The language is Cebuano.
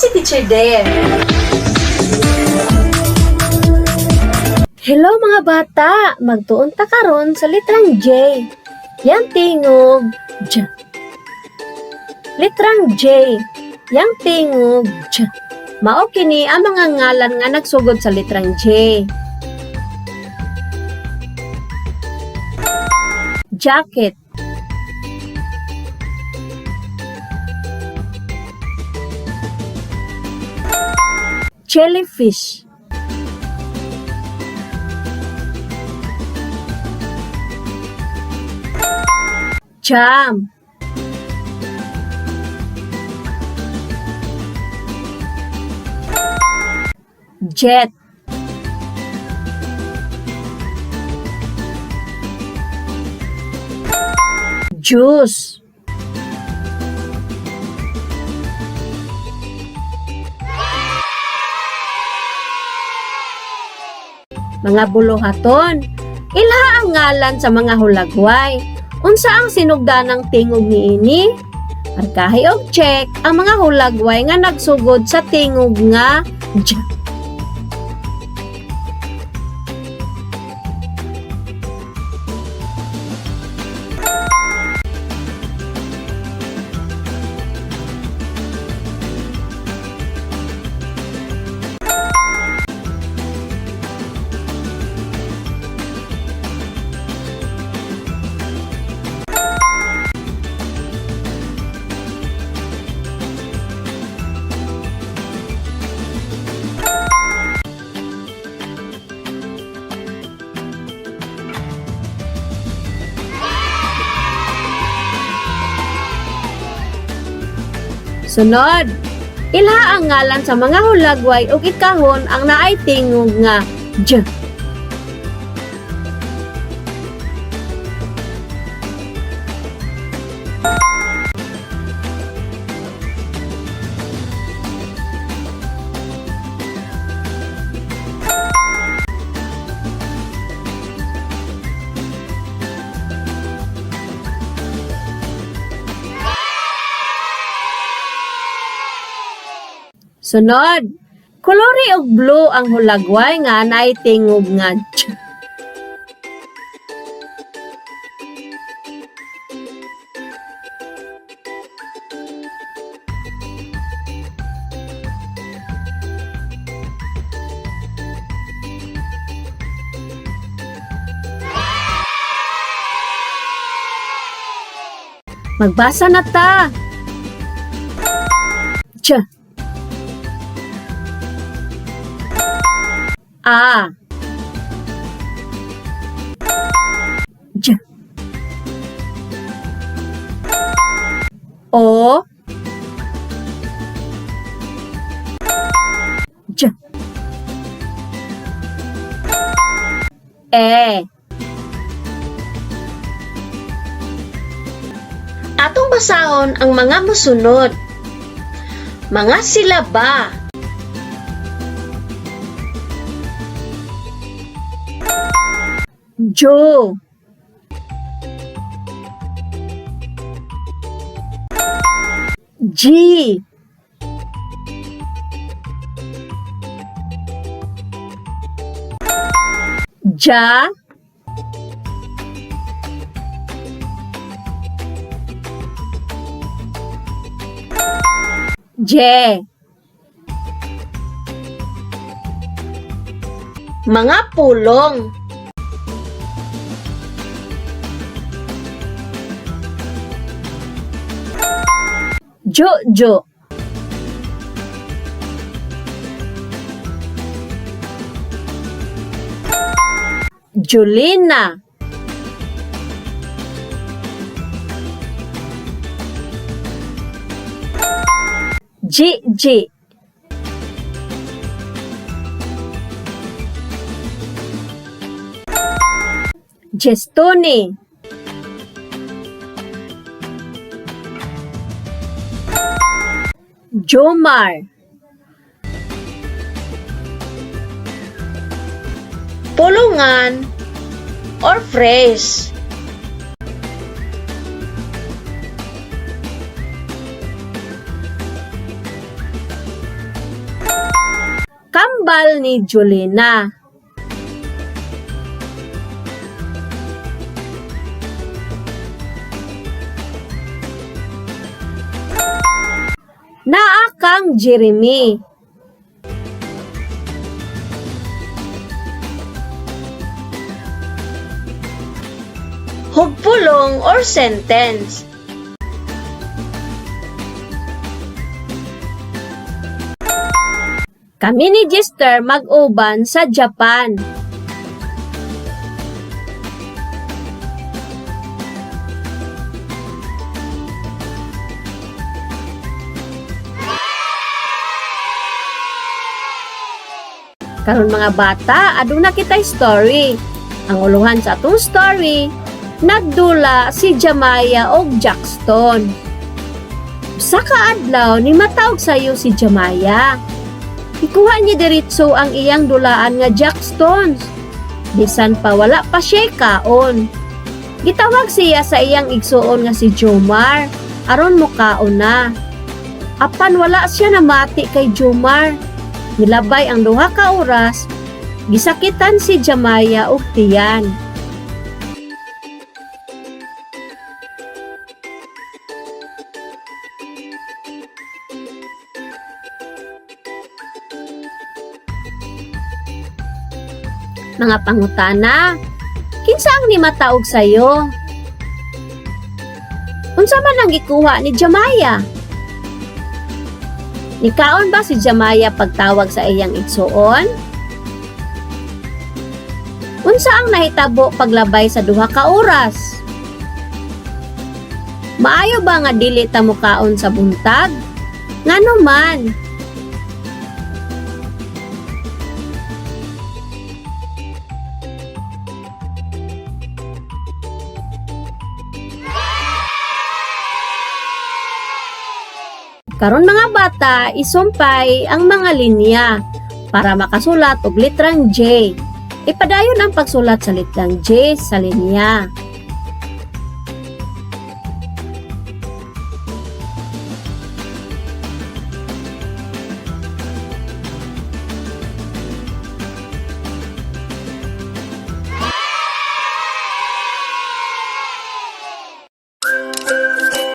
si Teacher Dare. Hello, mga bata! Magtuon ta karon sa litrang J. Yang tingog J. Litrang J. Yang tingog J. Mao kini ang mga ngalan nga nagsugod sa litrang J. Jacket. Jellyfish. Jam. Jet. Juice. Mga buluhaton. Ilha ang ngalan sa mga hulagway. Unsa ang sinugdanang tingog niini? Markahi og check ang mga hulagway nga nagsugod sa tingog nga J. Sunod, ilha ang ngalan sa mga hulagway ug ikahon ang naay tingog nga J. Sunod, kulori og blue ang hulagway nga naay tingog nga J. Magbasa na ta. Ch. A. J. O. J. E. Atong basahon ang mga mosunod. Mga silaba. Jo. G. Ja. Je. Mga pulong. Jojo. Julina. Gigi. Gestoni. Jomar. Pulungan or phrase. Hambal ni Julina. Naa kang Jeremy. Hugpulong or sentence. Kami ni Jester mag-uban sa Japan. Karon, mga bata, aduna kitay story. Ang uluhan sa atong story, "Nagdula si Jamaya og Jackstone." Usa ka adlaw, nimataog sayo si Jamaya. Ikuha niya diretso ang iyang dulaan nga jackstones. Bisan pa wala pa siya kaon. Gitawag siya sa iyang igsuon nga si Jomar aron mukaon na. Apan wala siya namati kay Jomar. Nilabay ang 2 ka oras, gisakitan si Jamaya og tiyan. Mga pangutana: Kinsa ang nimataog sayo? Unsa man ang gikuha ni Jamaya? Nikaon ba si Jamaya pagtawag sa iyang igsuon? Unsa ang nahitabo paglabay sa 2 ka oras? Maayo ba nga dili ta mukaon sa buntag? Ngano man? Karon, mga bata, isumpay ang mga linya para makasulat og litrang J. Ipadayon ang pagsulat sa litrang J sa linya.